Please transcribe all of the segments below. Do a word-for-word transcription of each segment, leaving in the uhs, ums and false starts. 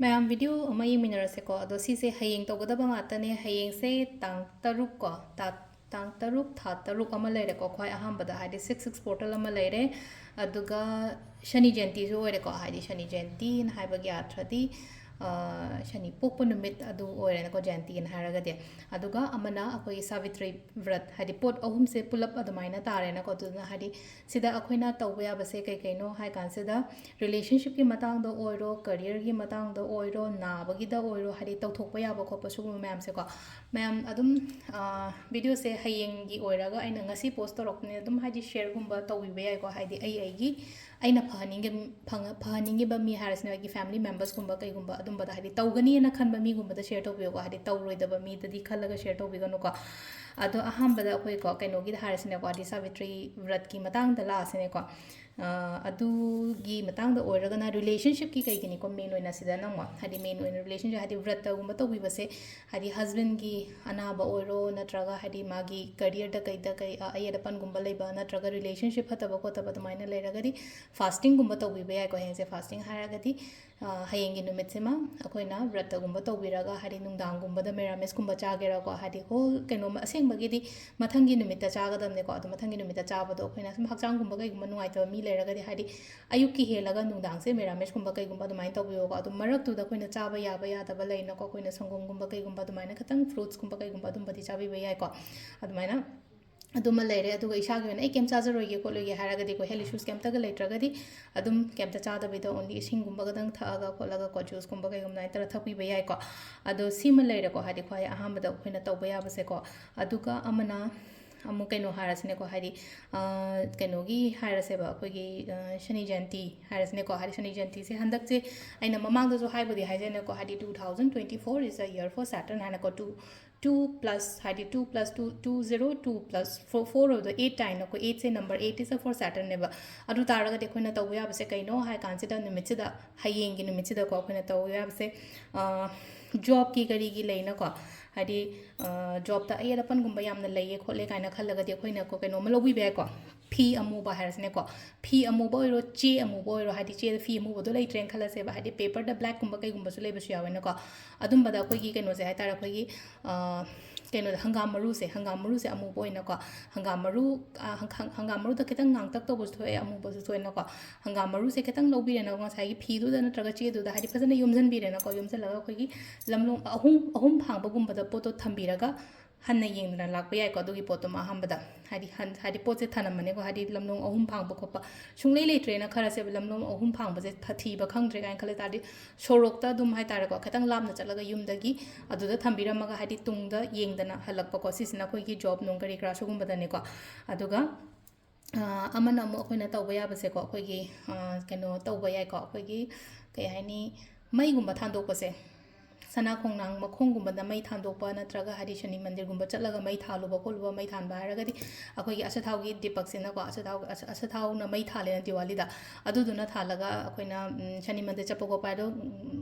ꯃꯌꯥꯝ video ꯑꯃ ꯌꯦꯡꯃꯤꯟꯅꯔꯁꯦꯀꯣ꯫ ꯑꯗꯣ ꯁꯤꯁꯦ ꯍꯌꯦꯡ ꯇꯧꯒꯗꯕ ꯉꯥꯛꯇꯅꯦ꯫ ꯍꯌꯦꯡꯁꯦ ꯇꯥꯡ ꯇꯔꯨꯛ ꯀꯣ, ꯇꯥ-, ꯇꯥꯡ ꯇꯔꯨꯛ, ꯊꯥ ꯇꯔꯨꯛ ꯑꯃ ꯂꯩꯔꯦꯀꯣ꯫ ꯈ꯭ꯋꯥꯏ ꯑꯍꯥꯟꯕꯗ ꯍꯥꯏꯗꯤ six six portal ꯑꯃ ꯂꯩꯔꯦ, ꯑꯗꯨꯒ ꯁꯅꯤ ꯖꯌꯟꯇꯤꯁꯨ ꯑꯣꯏꯔꯦꯀꯣ꯫ ꯍꯥꯏꯗꯤ ꯁꯅꯤ ꯖꯌꯟꯇꯤꯅ ꯍꯥꯏꯕꯒꯤ ꯑꯥꯔꯊꯗꯤ, ꯑ, ꯁꯅꯤ ꯄꯣꯛꯄ ꯅꯨꯃꯤꯠ ꯑꯗꯨ ꯑꯣꯏꯔꯦꯅꯀꯣ, ꯖꯌꯟꯇꯤꯅ ꯍꯥꯏꯔꯒꯗꯤ꯫ ꯑꯗꯨꯒ ꯑꯃꯅ ꯑꯩꯈꯣꯏ ꯁꯥꯕꯤꯇ꯭ꯔꯤ ꯕ꯭ꯔꯠ, ꯍꯥꯏꯗꯤ ꯄꯣꯠ ꯑꯍꯨꯝꯁꯦ ꯄꯨꯂꯞ ꯑꯗꯨꯃꯥꯏꯅ ꯇꯥꯔꯦꯅꯀꯣ꯫ ꯑꯗꯨꯅ ꯍꯥꯏꯗꯤ ꯁꯤꯗ ꯑꯩꯈꯣꯏꯅ ꯇꯧꯕ ꯌꯥꯕꯁꯦ ꯀꯩ ꯀꯩꯅꯣ ꯍꯥꯏ ꯀꯥꯟꯁꯤꯗ, relationshipꯀꯤ ꯃꯇꯥꯡꯗ ꯑꯣꯏꯔꯣ, careerꯒꯤ ꯃꯇꯥꯡꯗ ꯑꯣꯏꯔꯣ, ꯅꯥꯕꯒꯤꯗ ꯑꯣꯏꯔꯣ, ꯍꯥꯏꯗꯤ ꯇꯧꯊꯣꯛꯄ ꯌꯥꯕ ꯈꯣꯠꯄ ꯁꯤꯒꯨꯝꯕ ꯃꯌꯥꯝꯁꯦꯀꯣ꯫ ꯃꯌꯥꯝ ꯑꯗꯨꯝ, ꯑ, videoꯁꯦ ꯍꯌꯦꯡꯒꯤ ꯑꯣꯏꯔꯒ ꯑꯩꯅ ꯉꯁꯤ post ꯇꯧꯔꯛꯄꯅꯦ, ꯑꯗꯨꯝ ꯍꯥꯏꯗꯤ shareꯒꯨꯝꯕ ꯇꯧꯕꯤꯕ ꯌꯥꯏꯀꯣ꯫ ꯍꯥꯏꯗꯤ ꯑꯩ ꯑꯩꯒꯤ, ꯑꯩꯅ ꯐꯍꯟꯅꯤꯡꯒ-, ꯐꯪꯉ-, ꯐꯍꯟꯅꯤꯡꯉꯤꯕ ꯃꯤ ꯍꯥꯏꯔꯁꯤꯅ ꯑꯩꯒꯤ family membersꯀꯨꯝꯕ ꯀꯩꯒꯨꯝꯕ ꯑꯗꯨꯝꯕꯗ, ꯍꯥꯏꯗꯤ ꯇꯧꯒꯅꯤꯅ ꯈꯟꯕ ꯃꯤꯒꯨꯝꯕꯗ share ꯇꯧꯕꯤꯌꯨꯀꯣ꯫ ꯍꯥꯏꯗꯤ ꯇꯧꯔꯣꯏꯗꯕ ꯃꯤꯗꯗꯤ ꯈꯜꯂꯒ share ꯇꯧꯕꯤꯒꯅꯨꯀꯣ꯫ ꯑꯗꯣ ꯑꯍꯥꯟꯕꯗ ꯑꯩꯈꯣꯏꯀꯣ ꯀꯩꯅꯣꯒꯤꯗ ꯍꯥꯏꯔꯁꯤꯅꯦꯀꯣ, ꯍꯥꯏꯗꯤ ꯁꯥꯕꯤꯇ꯭ꯔꯤ ꯕ꯭ꯔꯠꯀꯤ ꯃꯇꯥꯡꯗ ꯂꯥꯛꯑꯁꯤꯅꯦꯀꯣ꯫ ꯑ, ꯑꯗꯨꯒꯤ ꯃꯇꯥꯡꯗ ꯑꯣꯏꯔꯒꯅ relationshipꯀꯤ ꯀꯩꯒꯤꯅꯤꯀꯣ main ꯑꯣꯏꯅ ꯁꯤꯗ ꯅꯪꯉꯣ꯫ ꯍꯥꯏꯗꯤ main ꯑꯣꯏꯅ relationship ꯍꯥꯏꯗꯤ ꯕ꯭ꯔꯠꯇꯒꯨꯝꯕ ꯇꯧꯕꯤꯕꯁꯦ, ꯍꯥꯏꯗꯤ husbandꯀꯤ ꯑꯅꯥꯕ ꯑꯣꯏꯔꯣ, ꯅꯠꯇ꯭ꯔꯒ ꯍꯥꯏꯗꯤ ꯃꯥꯒꯤ careerꯗ ꯀꯩꯗ ꯀꯩ, ꯑ, ꯑꯌꯦꯠ ꯑꯄꯟꯒꯨꯝꯕ ꯂꯩꯕ, ꯅꯠꯇ꯭ꯔꯒ relationship ꯐꯠꯇꯕ ꯈꯣꯠꯇꯕ ꯑꯗꯨꯃꯥꯏꯅ ꯂꯩꯔꯒꯗꯤ fastingꯒꯨꯝꯕ ꯇꯧꯕꯤꯕ ꯌꯥꯏꯀꯣ꯫ ꯍꯌꯦꯡꯁꯦ fasting ꯍꯥꯏꯔꯒꯗꯤ, ꯑ, ꯍꯌꯦꯡꯒꯤ ꯅꯨꯃꯤꯠꯁꯤꯃ ꯑꯩꯈꯣꯏꯅ ꯕ꯭ꯔꯠꯇꯒꯨꯝꯕ ꯇꯧꯕꯤꯔꯒ, ꯍꯥꯏꯗꯤ ꯅꯨꯡꯗꯥꯡꯒꯨꯝꯕꯗ ꯃꯦꯔꯥꯃꯦꯁꯀꯨꯝꯕ ꯆꯥꯒꯦꯔꯥꯀꯣ, ꯍꯥꯏꯗꯤ whole ꯀꯩꯅꯣꯝ ꯑꯁꯦꯡꯕꯒꯤꯗꯤ ꯃꯊꯪꯒꯤ ꯅꯨꯃꯤꯠꯇ ꯆꯥꯒꯗꯕꯅꯦꯀꯣ꯫ ꯑꯗꯣ ꯃꯊꯪꯒꯤ ꯅꯨꯃꯤꯠꯇ ꯆꯥꯕꯗꯣ ꯑꯩꯈꯣꯏꯅ ꯁꯨꯝ ꯍꯛꯆꯥꯡꯒꯨꯝꯕ ꯀꯩꯒꯨꯝꯕ ꯅꯨꯡꯉꯥꯏꯇꯕ ꯃꯤ ꯂꯩꯔꯒꯗꯤ, ꯍꯥꯏꯗꯤ ꯑꯌꯨꯛꯀꯤ ꯍꯦꯜꯂꯒ ꯅꯨꯡꯗꯥꯡꯁꯦ ꯃꯦꯔꯥꯃꯦꯁꯀꯨꯝꯕ ꯀꯩꯒꯨꯝꯕ ꯑꯗꯨꯃꯥꯏꯅ ꯇꯧꯕꯤꯌꯣꯀꯣ꯫ ꯑꯗꯨ ꯃꯔꯛꯇꯨꯗ ꯑꯩꯈꯣꯏꯅ ꯆꯥꯕ ꯌꯥꯕ ꯌꯥꯗꯕ ꯂꯩꯅꯀꯣ, ꯑꯩꯈꯣꯏꯅ ꯁꯪꯒꯣꯝꯒꯨꯝꯕ ꯀꯩꯒꯨꯝꯕ ꯑꯗꯨꯃꯥꯏꯅ ꯈꯤꯇꯪ, fruitsꯀꯨꯝꯕ ꯀꯩꯒꯨꯝꯕ ꯑꯗꯨꯝꯕꯗꯤ ꯆꯥꯕꯤꯕ ꯌꯥꯏꯀꯣ꯫ ꯑꯗꯨꯃꯥꯏꯅ ꯑꯗꯨꯃ ꯂꯩꯔꯦ꯫ ꯑꯗꯨꯒ ꯏꯁꯥꯒꯤ ꯑꯣꯏꯅ ꯑꯩ ꯀꯩꯝ ꯆꯥꯖꯔꯣꯏꯒꯦ ꯈꯣꯠꯂꯣꯏꯒꯦ ꯍꯥꯏꯔꯒꯗꯤꯀꯣ, health issues ꯀꯩꯝꯇꯒ ꯂꯩꯇ꯭ꯔꯒꯗꯤ ꯑꯗꯨꯝ ꯀꯩꯝꯇ ꯆꯥꯗꯕꯤꯗ only ꯏꯁꯤꯡꯒꯨꯝꯕ ꯈꯛꯇꯪ ꯊꯛꯑꯒ ꯈꯣꯠꯂꯒ ꯀꯣ, juiceꯀꯨꯝꯕ ꯀꯩꯒꯨꯝꯕ ꯑꯗꯨꯃꯥꯏꯅ ꯇꯧꯔ ꯊꯛꯄꯤꯕ ꯌꯥꯏꯀꯣ꯫ ꯑꯗꯣ ꯁꯤꯃ ꯂꯩꯔꯦꯀꯣ, ꯍꯥꯏꯗꯤ ꯈ꯭ꯋꯥꯏ ꯑꯍꯥꯟꯕꯗ ꯑꯩꯈꯣꯏꯅ ꯇꯧꯕ ꯌꯥꯕꯁꯦꯀꯣ꯫ ꯑꯗꯨꯒ ꯑꯃꯅ ꯑꯃꯨꯛ ꯀꯩꯅꯣ ꯍꯥꯏꯔꯁꯤꯅꯦꯀꯣ, ꯍꯥꯏꯗꯤ, ꯑ, ꯀꯩꯅꯣꯒꯤ ꯍꯥꯏꯔꯁꯦꯕ, ꯑꯩꯈꯣꯏꯒꯤ, ꯑ, ꯁꯅꯤ ꯖꯌꯟꯇꯤ ꯍꯥꯏꯔꯁꯤꯅꯦꯀꯣ꯫ ꯍꯥꯏꯗꯤ ꯁꯅꯤ ꯖꯌꯟꯇꯤꯁꯦ ꯍꯟꯗꯛꯁꯦ ꯑꯩꯅ ꯃꯃꯥꯡꯗꯁꯨ ꯍꯥꯏꯕꯨꯗꯤ ꯍꯥꯏꯖꯩꯅꯦꯀꯣ, ꯍꯥꯏꯗꯤ two thousand twenty four is a year for Saturn ꯍꯥꯏꯅꯀꯣ, two two plus, ꯍꯥꯏꯗꯤ two plus two, two zero, two plus four, four ꯑꯣꯏꯕꯗꯣ eight ꯍꯥꯏꯅꯀꯣ, eightꯁꯦ number eight is a for Saturnꯅꯦꯕ꯫ ꯑꯗꯨ ꯇꯥꯔꯒꯗꯤ ꯑꯩꯈꯣꯏꯅ ꯇꯧꯕ ꯌꯥꯕꯁꯦ ꯀꯩꯅꯣ ꯍꯥꯏ ꯀꯥꯟꯁꯤꯗ, ꯅꯨꯃꯤꯠꯁꯤꯗ, ꯍꯌꯦꯡꯒꯤ ꯅꯨꯃꯤꯠꯁꯤꯗꯀꯣ, ꯑꯩꯈꯣꯏꯅ ꯇꯧꯕ ꯌꯥꯕꯁꯦ, ꯑ, jobꯀꯤ ꯀꯔꯤꯒꯤ ꯂꯩꯅꯀꯣ, ꯍꯥꯏꯗꯤ, ꯑ, jobꯇ ꯑꯌꯦꯠ ꯑꯄꯟꯒꯨꯝꯕ ꯌꯥꯝꯅ ꯂꯩꯌꯦ ꯈꯣꯠꯂꯦ ꯀꯥꯏꯅ ꯈꯜꯂꯒꯗꯤ ꯑꯩꯈꯣꯏꯅꯀꯣ ꯀꯩꯅꯣꯝꯃ ꯂꯧꯕꯤꯕ ꯌꯥꯏꯀꯣ꯫ ꯐꯤ ꯑꯃꯨꯕ ꯍꯥꯏꯔꯁꯤꯅꯦꯀꯣ, ꯐꯤ ꯑꯃꯨꯕ ꯑꯣꯏꯔꯣ, ꯆꯦ ꯑꯃꯨꯕ ꯑꯣꯏꯔꯣ, ꯍꯥꯏꯗꯤ ꯆꯦꯗ ꯐꯤ ꯑꯃꯨꯕꯗꯣ ꯂꯩꯇ꯭ꯔꯦꯅ ꯈꯜꯂꯁꯦꯕ, ꯍꯥꯏꯗꯤ paperꯗ blackꯀꯨꯝꯕ ꯀꯩꯒꯨꯝꯕꯁꯨ ꯂꯩꯕꯁꯨ ꯌꯥꯎꯋꯦꯅꯀꯣ꯫ ꯑꯗꯨꯝꯕꯗ ꯑꯩꯈꯣꯏꯒꯤ ꯀꯩꯅꯣꯁꯦ ꯍꯥꯏ ꯇꯥꯔꯦ, ꯑꯩꯈꯣꯏꯒꯤ ꯀꯩꯅꯣꯗ ꯍꯪꯒꯥꯝ ꯃꯔꯨꯁꯦ, ꯍꯪꯒꯥꯝ ꯃꯔꯨꯁꯦ ꯑꯃꯨꯕ ꯑꯣꯏꯅꯀꯣ, ꯍꯪꯒꯥꯝ ꯃꯔꯨ ꯍꯪꯒꯥꯝ ꯃꯔꯨꯗ ꯈꯤꯇꯪ ꯉꯥꯡꯇꯛ ꯇꯧꯕꯁꯨ ꯊꯣꯛꯑꯦ, ꯑꯃꯨꯕꯁꯨ ꯊꯣꯛꯑꯦꯅꯀꯣ꯫ ꯍꯪꯒꯥꯝ ꯃꯔꯨꯁꯦ ꯈꯤꯇꯪ ꯂꯧꯕꯤꯔꯦꯅ ꯉꯁꯥꯏꯒꯤ ꯐꯤꯗꯨꯗ ꯅꯠꯇ꯭ꯔꯒ ꯆꯦꯗꯨꯗ ꯍꯥꯏꯗꯤ ꯐꯖꯅ ꯌꯣꯝꯁꯤꯟꯕꯤꯔꯦꯅꯀꯣ꯫ ꯌꯣꯝꯁꯤꯜꯂꯒ ꯑꯩꯈꯣꯏꯒꯤ ꯂꯝꯂꯣꯡ ꯑꯍꯨꯝ ꯑꯍꯨꯝ ꯐꯥꯡꯕꯒꯨꯝꯕꯗ ꯄꯣꯠꯇꯣ ꯊꯝꯕꯤꯔꯒ ꯍꯟꯅ ꯌꯦꯡꯗꯅ ꯂꯥꯛꯄ ꯌꯥꯏꯀꯣ꯫ ꯑꯗꯨꯒꯤ ꯄꯣꯠꯇꯨꯃ ꯑꯍꯥꯟꯕꯗ ꯍꯥꯏꯗꯤ ꯍꯟ ꯍꯥꯏꯗꯤ ꯄꯣꯠꯁꯦ ꯊꯅꯝꯃꯅꯦꯀꯣ, ꯍꯥꯏꯗꯤ ꯂꯝꯂꯣꯡ ꯑꯍꯨꯝ ꯐꯥꯡꯕ ꯈꯣꯠꯄ ꯁꯨꯡꯂꯩ ꯂꯩꯇ꯭ꯔꯦꯅ ꯈꯜꯂꯁꯦꯕ, ꯂꯝꯂꯣꯡ ꯑꯍꯨꯝ ꯐꯥꯡꯕꯁꯦ ꯊ- ꯊꯤꯕ ꯈꯪꯗ꯭ꯔꯦ ꯀꯥꯏꯅ ꯈꯜꯂ ꯇꯥꯔꯗꯤ, ꯁꯣꯔꯣꯛꯇ ꯑꯗꯨꯝ ꯍꯥꯏ ꯇꯥꯔꯦꯀꯣ, ꯈꯤꯇꯪ ꯂꯥꯞꯅ ꯆꯠꯂꯒ ꯌꯨꯝꯗꯒꯤ ꯑꯗꯨꯗ ꯊꯝꯕꯤꯔꯝꯃꯒ ꯍꯥꯏꯗꯤ ꯇꯨꯡꯗ ꯌꯦꯡꯗꯅ ꯍꯜꯂꯛꯄꯀꯣ꯫ ꯁꯤꯁꯤꯅ ꯑꯩꯈꯣꯏꯒꯤ ꯖꯣꯕ ꯅꯨꯡ ꯀꯔꯤ ꯀꯔꯥ ꯁꯤꯒꯨꯝꯕꯗꯅꯦꯀꯣ꯫ ꯑꯗꯨꯒ ꯑꯃꯅ ꯑꯃꯨꯛ ꯑꯩꯈꯣꯏꯅ ꯇꯧꯕ ꯌꯥꯕꯁꯦꯀꯣ, ꯑꯩꯈꯣꯏꯒꯤ ꯀꯩꯅꯣ ꯇꯧꯕ ꯌꯥꯏꯀꯣ, ꯑꯩꯈꯣꯏꯒꯤ ꯀꯩ ꯍꯥꯏꯅꯤ, ꯃꯩꯒꯨꯝꯕ ꯊꯥꯟꯗꯣꯛꯄꯁꯦ꯫ ꯁꯅꯥ ꯈꯣꯡꯅꯥꯡ ꯃꯈꯣꯡꯒꯨꯝꯕꯗ ꯃꯩ ꯊꯥꯟꯗꯣꯛꯄ ꯅꯠꯇ꯭ꯔꯒ ꯍꯥꯏꯗꯤ ꯁꯅꯤ ꯃꯟꯗꯤꯔꯒꯨꯝꯕ ꯆꯠꯂꯒ ꯃꯩ ꯊꯥꯜꯂꯨꯕ ꯈꯣꯠꯂꯨꯕ, ꯃꯩ ꯊꯥꯟꯕ ꯍꯥꯏꯔꯒꯗꯤ ꯑꯩꯈꯣꯏꯒꯤ ꯑꯆꯥꯊꯥꯎꯒꯤ ꯗꯤꯄꯛꯁꯤꯅꯀꯣ, ꯑꯆꯥꯊꯥꯎ ꯑꯆꯥꯊꯥꯎꯅ ꯃꯩ ꯊꯥꯜꯂꯦꯅ ꯗꯤꯋꯥꯂꯤꯗ, ꯑꯗꯨꯗꯨꯅ ꯊꯥꯜꯂꯒ ꯑꯩꯈꯣꯏꯅ ꯁꯅꯤ ꯃꯟꯗꯤꯔ ꯆꯠꯄ ꯈꯣꯠꯄ ꯍꯥꯏꯗꯣ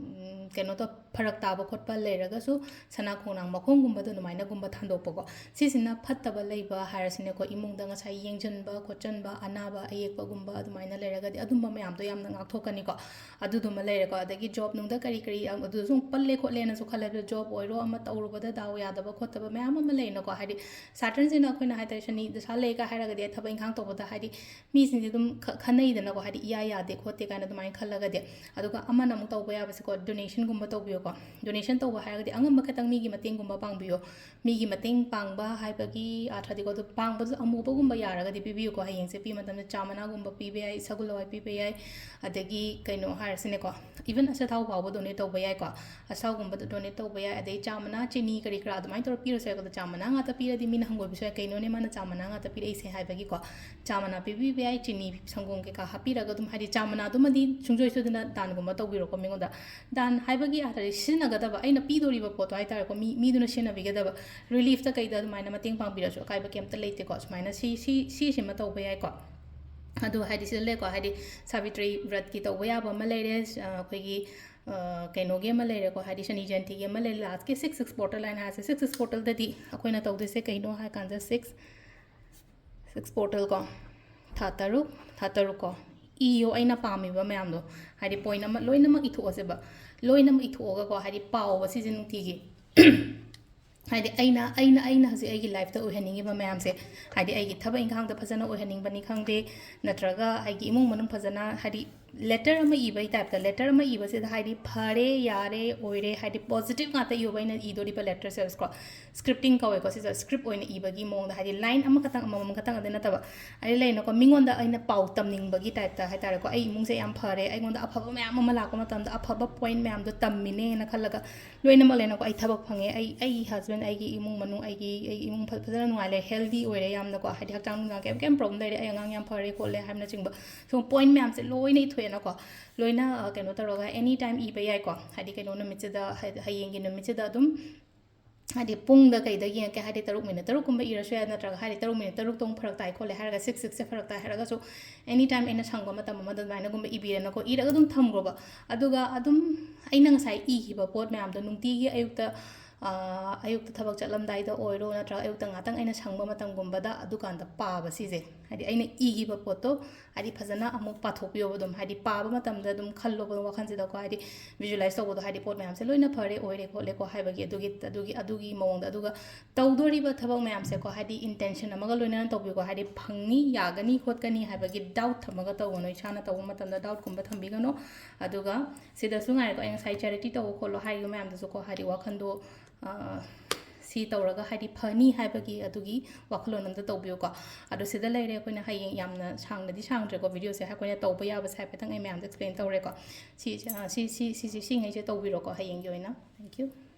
ꯀꯩꯅꯣ ꯇꯧ ꯐꯔꯛ ꯇꯥꯕ ꯈꯣꯠꯄ ꯂꯩꯔꯒꯁꯨ ꯁꯅꯥ ꯈꯣꯡꯅꯥꯡ ꯃꯈꯣꯡꯒꯨꯝꯕꯗ ꯑꯗꯨꯃꯥꯏꯅꯒꯨꯝꯕ ꯊꯥꯟꯗꯣꯛꯄꯀꯣ꯫ ꯁꯤꯁꯤꯅ ꯐꯠꯇꯕ ꯂꯩꯕ ꯍꯥꯏꯔꯁꯤꯅꯦꯀꯣ, ꯏꯃꯨꯡꯗ ꯉꯁꯥꯏ ꯌꯦꯡꯁꯤꯟꯕ ꯈꯣꯠꯆꯟꯕ, ꯑꯅꯥꯕ ꯑꯌꯦꯛꯄꯒꯨꯝꯕ ꯑꯗꯨꯃꯥꯏꯅ ꯂꯩꯔꯒꯗꯤ ꯑꯗꯨꯝꯕ ꯃꯌꯥꯝꯗꯣ ꯌꯥꯝꯅ ꯉꯥꯛꯊꯣꯛꯀꯅꯤꯀꯣ꯫ ꯑꯗꯨꯗꯨꯃ ꯂꯩꯔꯦꯀꯣ꯫ ꯑꯗꯒꯤ ꯖꯣꯕ ꯅꯨꯡꯗ ꯀꯔꯤ ꯀꯔꯤ ꯑꯗꯨꯗꯁꯨ ꯑꯃꯨꯛ ꯄꯜꯂꯦ ꯈꯣꯠꯂꯦꯅꯁꯨ ꯈꯜꯂꯦ꯫ ꯖꯣꯕ ꯑꯣꯏꯔꯣ, ꯑꯃ ꯇꯧꯔꯨꯕꯗ ꯗꯥꯎ ꯌꯥꯗꯕ ꯈꯣꯠꯇꯕ ꯃꯌꯥꯝ ꯑꯃ ꯂꯩꯅꯀꯣ꯫ ꯍꯥꯏꯗꯤ ꯁꯥꯇ꯭ꯔꯟꯁꯤꯅ ꯑꯩꯈꯣꯏꯅ ꯍꯥꯏ ꯇꯥꯔꯦ ꯁꯅꯤ ꯗꯁꯥ ꯂꯩꯒ ꯍꯥꯏꯔꯒꯗꯤ ꯊꯕꯛ ꯏꯪꯈꯥꯡ ꯇꯧꯕꯗ ꯍꯥꯏꯗꯤ ꯃꯤꯁꯤꯡꯁꯦ ꯑꯗꯨꯝ ꯈ- ꯈꯟꯅꯩꯗꯅꯀꯣ, ꯍꯥꯏꯗꯤ ꯏꯌꯥ ꯌꯥꯗꯦ ꯈꯣꯠꯇꯦ ꯀꯥꯏꯅ ꯑꯗꯨꯃꯥꯏꯅ ꯈꯜꯂꯒꯗꯤ꯫ ꯑꯗꯨꯒ ꯑꯃꯅ ꯑꯃꯨꯛ ꯇꯧꯕ ꯌꯥꯕꯁꯦꯀꯣ, ꯗꯣꯅꯦꯁꯟꯒꯨꯝꯕ ꯇꯧꯕꯤꯌꯨꯀꯣ꯫ ꯗꯣꯅꯦꯁꯟ ꯇꯧꯕ ꯍꯥꯏꯔꯒꯗꯤ ꯑꯉꯝꯕ ꯈꯇꯪ ꯃꯤꯒꯤ ꯃꯇꯦꯡꯒꯨꯝꯕ ꯄꯥꯡꯕꯤꯌꯣ꯫ ꯃꯤꯒꯤ ꯃꯇꯦꯡ ꯄꯥꯡꯕ ꯍꯥꯏꯕꯒꯤ ꯑꯥꯔꯊꯗꯤꯀꯣ, ꯑꯗꯨ ꯄꯥꯡꯕꯗꯨ ꯑꯃꯨꯕꯒꯨꯝꯕ ꯌꯥꯔꯒꯗꯤ ꯄꯤꯕꯤꯌꯨꯀꯣ꯫ ꯍꯌꯦꯡꯁꯦ ꯄꯤꯕ ꯃꯇꯝꯗ ꯆꯥ ꯃꯅꯥꯒꯨꯝꯕ ꯄꯤꯕ ꯌꯥꯏ, ꯁꯒꯣꯜ ꯍꯋꯥꯏ ꯄꯤꯕ ꯌꯥꯏ, ꯑꯗꯒꯤ ꯀꯩꯅꯣ ꯍꯥꯏꯔꯁꯤꯅꯦꯀꯣ, ꯏꯚꯟ ꯑꯆꯥꯊꯥꯎ ꯐꯥꯎꯕ ꯗꯣꯅꯦꯠ ꯇꯧꯕ ꯌꯥꯏꯀꯣ꯫ ꯑꯆꯥꯊꯥꯎꯒꯨꯝꯕꯗ ꯗꯣꯅꯦꯠ ꯇꯧꯕ ꯌꯥꯏ, ꯑꯗꯩ ꯆꯥ ꯃꯅꯥ, ꯆꯤꯅꯤ ꯀꯔꯤ ꯀꯔꯥ ꯑꯗꯨꯃꯥꯏꯅ ꯇꯧꯔ ꯄꯤꯔꯁꯨ ꯌꯥꯏꯀꯣ꯫ ꯑꯗꯣ ꯆꯥ ꯃꯅꯥ ꯉꯥꯛꯇ ꯄꯤꯔꯗꯤ ꯃꯤꯅ ꯍꯪꯒꯣꯏꯕꯁꯨ ꯌꯥꯏ, "ꯀꯩꯅꯣꯅꯦ ꯃꯥꯅ ꯆꯥ ꯃꯅꯥ ꯉꯥꯛꯇ ꯄꯤꯔꯛꯏꯁꯦ?" ꯍꯥꯏꯕꯒꯤꯀꯣ꯫ ꯆꯥ ꯃꯅꯥ ꯄꯤꯕꯤꯕ ꯌꯥꯏ, ꯆꯤꯅꯤ, ꯁꯪꯒꯣꯝ ꯀꯩꯀꯥ ꯍꯥꯞꯄꯤꯔꯒ ꯑꯗꯨꯝ, ꯍꯥꯏꯗꯤ ꯆꯥ ꯃꯅꯥꯗꯨꯃꯗꯤ ꯁꯨꯡꯁꯣꯏ ꯁꯣꯏꯗꯅ ꯗꯥꯟꯒꯨꯝꯕ ꯇꯧꯕꯤꯔꯣꯀꯣ ꯃꯤꯉꯣꯟꯗ꯫ ꯗꯥꯟ ꯍꯥꯏꯕꯒꯤ ꯑꯥꯔꯊꯗꯤ ꯁꯤꯖꯤꯟꯅꯒꯗꯕ, ꯑꯩꯅ ꯄꯤꯗꯣꯔꯤꯕ ꯄꯣꯠꯇꯣ ꯍꯥꯏꯇꯥꯔꯦꯀꯣ, ꯃꯤ ꯃꯤꯗꯨꯅ ꯁꯤꯖꯤꯟꯅꯕꯤꯒꯗꯕ꯫ ꯔꯤꯂꯤꯐꯇ ꯀꯩꯗ ꯑꯗꯨꯃꯥꯏꯅ ꯃꯇꯦꯡ ꯄꯥꯡꯕꯤꯔꯁꯨ ꯑꯀꯥꯏꯕ ꯀꯩꯝꯇ ꯂꯩꯇꯦꯀꯣ꯫ ꯁꯨꯃꯥꯏꯅ ꯁꯤ ꯁꯤ ꯁꯤꯁꯤꯃ ꯇꯧꯕ ꯌꯥꯏꯀꯣ꯫ ꯑꯗꯨ ꯍꯥꯏꯗꯤ ꯁꯤꯗ ꯂꯩꯀꯣ, ꯍꯥꯏꯗꯤ ꯁꯥꯕꯤꯇ꯭ꯔꯤ ꯕ꯭ꯔꯠꯀꯤ ꯇꯧꯕ ꯌꯥꯕ ꯑꯃ ꯂꯩꯔꯦ꯫ ꯑ, ꯑꯩꯈꯣꯏꯒꯤ ꯑ, ꯀꯩꯅꯣꯒꯤ ꯑꯃ ꯂꯩꯔꯦꯀꯣ, ꯍꯥꯏꯗꯤ ꯁꯅꯤ ꯖꯌꯟꯇꯤꯒꯤ ꯑꯃ ꯂꯩꯔꯦ꯫ ꯂꯥꯁꯀꯤ ꯁꯤꯛꯁ ꯁꯤꯛꯁ ꯄꯣꯔꯇꯦꯜ ꯍꯥꯏꯅ ꯍꯥꯏꯔꯁꯦ꯫ ꯁꯤꯛꯁ ꯁꯤꯛꯁ ꯄꯣꯔꯇꯦꯜꯗꯗꯤ ꯑꯩꯈꯣꯏꯅ ꯇꯧꯗꯣꯏꯁꯦ ꯀꯩꯅꯣ ꯍꯥꯏ ꯀꯥꯟꯗ ꯁꯤꯛꯁ ꯁꯤꯛꯁ ꯄꯣꯔꯇꯦꯜ ꯀꯣ, ꯊꯥ ꯇꯔꯨꯛ, ꯊꯥ ꯇꯔꯨꯛ ꯀꯣ, ꯏꯌꯣ ꯑꯩꯅ ꯄꯥꯝꯃꯤꯕ ꯃꯌꯥꯝꯗꯣ, ꯍꯥꯏꯗꯤ point ꯑꯃ ꯂꯣꯏꯅꯃꯛ ꯏꯊꯣꯛꯑꯁꯦꯕ, ꯂꯣꯏꯅꯃꯛ ꯏꯊꯣꯛꯑꯒꯀꯣ, ꯍꯥꯏꯗꯤ ꯄꯥꯎꯕ ꯁꯤꯁꯦ ꯅꯨꯡꯇꯤꯒꯤ꯫ ꯍꯥꯏꯗꯤ ꯑꯩꯅ ꯑꯩꯅ ꯑꯩꯅ ꯍꯧꯖꯤꯛ ꯑꯩꯒꯤ ꯂꯥꯏꯐꯇ ꯑꯣꯏꯍꯟꯅꯤꯡꯉꯤꯕ ꯃꯌꯥꯝꯁꯦ, ꯍꯥꯏꯗꯤ ꯑꯩꯒꯤ ꯊꯕꯛ ꯏꯪꯈꯥꯡꯗ ꯐꯖꯅ ꯑꯣꯏꯍꯟꯅꯤꯡꯕꯅꯤ ꯈꯪꯗꯦ, ꯅꯠꯇ꯭ꯔꯒ ꯑꯩꯒꯤ ꯏꯃꯨꯡ ꯃꯅꯨꯡ ꯐꯖꯅ, ꯍꯥꯏꯗꯤ ꯂꯦꯇꯔ ꯑꯃ ꯏꯕꯒꯤ ꯇꯥꯏꯞꯇ, ꯂꯦꯇꯔ ꯑꯃ ꯏꯕꯁꯤꯗ ꯍꯥꯏꯗꯤ ꯐꯔꯦ, ꯌꯥꯔꯦ, ꯑꯣꯏꯔꯦ, ꯍꯥꯏꯗꯤ ꯄꯣꯖꯤꯇꯤꯚ ꯉꯥꯛꯇ ꯏꯌꯣꯕ ꯑꯩꯅ ꯏꯗꯣꯔꯤꯕ ꯂꯦꯇꯔꯁꯦ ꯀꯣ꯫ ꯁ꯭ꯀ꯭ꯔꯤꯞꯇꯤꯡ ꯀꯧꯋꯦꯀꯣ ꯁꯤꯁꯦ, ꯁ꯭ꯀ꯭ꯔꯤꯞ ꯑꯣꯏꯅ ꯏꯕꯒꯤ ꯃꯑꯣꯡꯗ, ꯍꯥꯏꯗꯤ ꯂꯥꯏꯟ ꯑꯃꯈꯛꯇꯪ, ꯑꯃꯃꯝ ꯈꯛꯇꯪ ꯑꯗꯨ ꯅꯠꯇꯕ, ꯍꯥꯏꯗꯤ ꯂꯩꯅꯀꯣ, ꯃꯤꯉꯣꯟꯗ ꯑꯩꯅ ꯄꯥꯎ ꯇꯝꯅꯤꯡꯕꯒꯤ ꯇꯥꯏꯞꯇ ꯍꯥꯏꯇꯥꯔꯦꯀꯣ, ꯑꯩ ꯏꯃꯨꯡꯁꯦ ꯌꯥꯝ ꯐꯔꯦ, ꯑꯩꯉꯣꯟꯗ ꯑꯐꯕ ꯃꯌꯥꯝ ꯑꯃ ꯂꯥꯛꯄ ꯃꯇꯝꯗ ꯑꯐꯕ ꯄꯣꯏꯟ ꯃꯌꯥꯝꯗꯣ ꯇꯝꯃꯤꯅꯦꯅ ꯈꯜꯂꯒ, ꯂꯣꯏꯅꯃꯛ ꯂꯩꯅꯀꯣ, ꯑꯩ ꯊꯕꯛ ꯐꯪꯉꯦ, ꯑꯩ ꯑꯩꯒꯤ ꯍꯁꯕꯦꯟ, ꯑꯩꯒꯤ ꯏꯃꯨꯡ ꯃꯅꯨꯡ, ꯑꯩꯒꯤ ꯑꯩꯒꯤ ꯏꯃꯨꯡ ꯐ- ꯐꯖꯅ ꯅꯨꯡꯉꯥꯏ ꯂꯩ, ꯍꯦꯜꯗꯤ ꯑꯣꯏꯔꯦ ꯌꯥꯝꯅꯀꯣ, ꯍꯥꯏꯗꯤ ꯍꯛꯆꯥꯡ ꯅꯨꯡꯉꯥꯏ, ꯀꯩꯝ ꯀꯩꯝ ꯄ꯭ꯔꯣꯕ꯭ꯂꯦꯝ ꯂꯩꯔꯦ, ꯑꯩ ꯑꯉꯥꯡ ꯌꯥꯝ ꯐꯔꯦ ꯈꯣꯠꯂꯦ ꯍꯥꯏꯕꯅꯆꯤꯡꯕ, ꯁꯨꯝ ꯄꯣꯏꯟ ꯃꯌꯥꯝꯁꯦ ꯂꯣꯏꯅ ꯏꯊꯣꯛꯑꯦꯅꯀꯣ, ꯂꯣꯏꯅ ꯑ, ꯀꯩꯅꯣ ꯇꯧꯔꯒ ꯑꯦꯅꯤ ꯇꯥꯏꯝ ꯏꯕ ꯌꯥꯏꯀꯣ, ꯍꯥꯏꯗꯤ ꯀꯩꯅꯣ ꯅꯨꯃꯤꯠꯁꯤꯗ, ꯍꯥꯏꯗꯤ ꯍꯌꯦꯡꯒꯤ ꯅꯨꯃꯤꯠꯁꯤꯗ ꯑꯗꯨꯝ, ꯍꯥꯏꯗꯤ ꯄꯨꯡꯗ ꯀꯩꯗ ꯌꯦꯡꯉꯛꯀꯦ, ꯍꯥꯏꯗꯤ ꯇꯔꯨꯛ ꯃꯤꯅꯤꯠ ꯇꯔꯨꯛꯀꯨꯝꯕ ꯏꯔꯁꯨ ꯌꯥꯏ, ꯅꯠꯇ꯭ꯔꯒ ꯍꯥꯏꯗꯤ ꯇꯔꯨꯛ ꯃꯤꯅꯤꯠ ꯇꯔꯨꯛꯇꯣ ꯑꯃꯨꯛ ꯐꯔꯛ ꯇꯥꯏ ꯈꯣꯠꯂꯦ ꯍꯥꯏꯔꯒ ꯁꯤꯛꯁ ꯁꯤꯛꯁꯁꯦ ꯐꯔꯛ ꯇꯥꯏ ꯍꯥꯏꯔꯒꯁꯨ ꯑꯦꯅꯤ ꯇꯥꯏꯝ ꯑꯩꯅ ꯁꯪꯕ ꯃꯇꯝ ꯑꯃꯗ ꯑꯗꯨꯃꯥꯏꯅꯒꯨꯝꯕ ꯏꯕꯤꯔꯦꯅꯀꯣ, ꯏꯔꯒ ꯑꯗꯨꯝ ꯊꯝꯈ꯭ꯔꯣꯕ꯫ ꯑꯗꯨꯒ ꯑꯗꯨꯝ ꯑꯩꯅ ꯉꯁꯥꯏ ꯏꯈꯤꯕ ꯄꯣꯠ ꯃꯌꯥꯝꯗꯣ ꯅꯨꯡꯇꯤꯒꯤ ꯑꯌꯨꯛꯇ, ꯑꯥ, ꯑꯌꯨꯛꯇ ꯊꯕꯛ ꯆꯠꯂꯝꯗꯥꯏꯗ ꯑꯣꯏꯔꯣ, ꯅꯠꯇ꯭ꯔꯒ ꯑꯌꯨꯛꯇ ꯉꯥꯛꯇꯪ ꯑꯩꯅ ꯁꯪꯕ ꯃꯇꯝꯒꯨꯝꯕꯗ ꯑꯗꯨꯀꯥꯟꯗ ꯄꯥꯕ ꯁꯤꯁꯦ, ꯍꯥꯏꯗꯤ ꯑꯩꯅ ꯏꯈꯤꯕ ꯄꯣꯠꯇꯣ ꯍꯥꯏꯗꯤ ꯐꯖꯅ ꯑꯃꯨꯛ ꯄꯥꯊꯣꯛꯄꯤꯌꯣꯕ꯫ ꯑꯗꯨꯝ ꯍꯥꯏꯗꯤ ꯄꯥꯕ ꯃꯇꯝꯗ ꯑꯗꯨꯝ ꯈꯜꯂꯣꯕ ꯋꯥꯈꯜꯁꯤꯗꯀꯣ, ꯍꯥꯏꯗꯤ ꯚꯤꯖꯨꯑꯦꯂꯥꯏꯁ ꯇꯧꯕꯗꯣ, ꯍꯥꯏꯗꯤ ꯄꯣꯠ ꯃꯌꯥꯝꯁꯦ ꯂꯣꯏꯅ ꯐꯔꯦ, ꯑꯣꯏꯔꯦ, ꯈꯣꯠꯂꯦꯀꯣ ꯍꯥꯏꯕꯒꯤ ꯑꯗꯨꯒꯤ ꯑꯗꯨꯒꯤ ꯑꯗꯨꯒꯤ ꯃꯑꯣꯡꯗ꯫ ꯑꯗꯨꯒ ꯇꯧꯗꯣꯔꯤꯕ ꯊꯕꯛ ꯃꯌꯥꯝꯁꯦꯀꯣ, ꯍꯥꯏꯗꯤ ꯏꯟꯇꯦꯟꯁꯟ ꯑꯃꯒ ꯂꯣꯏꯅꯅ ꯇꯧꯕꯤꯌꯨꯀꯣ, ꯍꯥꯏꯗꯤ ꯐꯪꯅꯤ, ꯌꯥꯒꯅꯤ, ꯈꯣꯠꯀꯅꯤ ꯍꯥꯏꯕꯒꯤ ꯗꯥꯎꯠ ꯊꯝꯃꯒ ꯇꯧꯒꯅꯨ, ꯏꯁꯥꯅ ꯇꯧꯕ ꯃꯇꯝꯗ ꯗꯥꯎꯠꯀꯨꯝꯕ ꯊꯝꯕꯤꯒꯅꯨ꯫ ꯑꯗꯨꯒ ꯁꯤꯗꯁꯨ ꯉꯥꯏꯔꯦꯀꯣ, ꯑꯩ ꯉꯁꯥꯏ ꯆꯦꯔꯤꯇꯤ ꯇꯧꯕ ꯈꯣꯠꯂꯣ ꯍꯥꯏꯔꯤꯕ ꯃꯌꯥꯝꯗꯨꯁꯨꯀꯣ, ꯍꯥꯏꯗꯤ ꯋꯥꯈꯜꯗꯣ, ꯑ, ꯁꯤ ꯇꯧꯔꯒ ꯍꯥꯏꯗꯤ ꯐꯅꯤ ꯍꯥꯏꯕꯒꯤ ꯑꯗꯨꯒꯤ ꯋꯥꯈꯜꯂꯣꯟ ꯑꯝꯇ ꯇꯧꯕꯤꯌꯨꯀꯣ꯫ ꯑꯗꯣ ꯁꯤꯗ ꯂꯩꯔꯦ, ꯑꯩꯈꯣꯏꯅ ꯍꯌꯦꯡ, ꯌꯥꯝꯅ ꯁꯥꯡꯅꯗꯤ ꯁꯥꯡꯗ꯭ꯔꯦꯀꯣ ꯚꯤꯗꯤꯑꯣꯁꯦ, ꯑꯩꯈꯣꯏꯅ ꯇꯧꯕ ꯌꯥꯕꯁꯦ ꯍꯥꯏꯐꯦꯠꯇꯪ ꯑꯩ ꯃꯌꯥꯝꯗ ꯑꯦꯛꯁꯄ꯭ꯂꯦꯟ ꯇꯧꯔꯦꯀꯣ꯫ ꯁꯤ, ꯑ, ꯁꯤ, ꯁꯤ, ꯁꯤꯁꯦ, ꯁꯤꯉꯩꯁꯦ ꯇꯧꯕꯤꯔꯣꯀꯣ ꯍꯌꯦꯡꯒꯤ ꯑꯣꯏꯅ꯫ Thank you꯫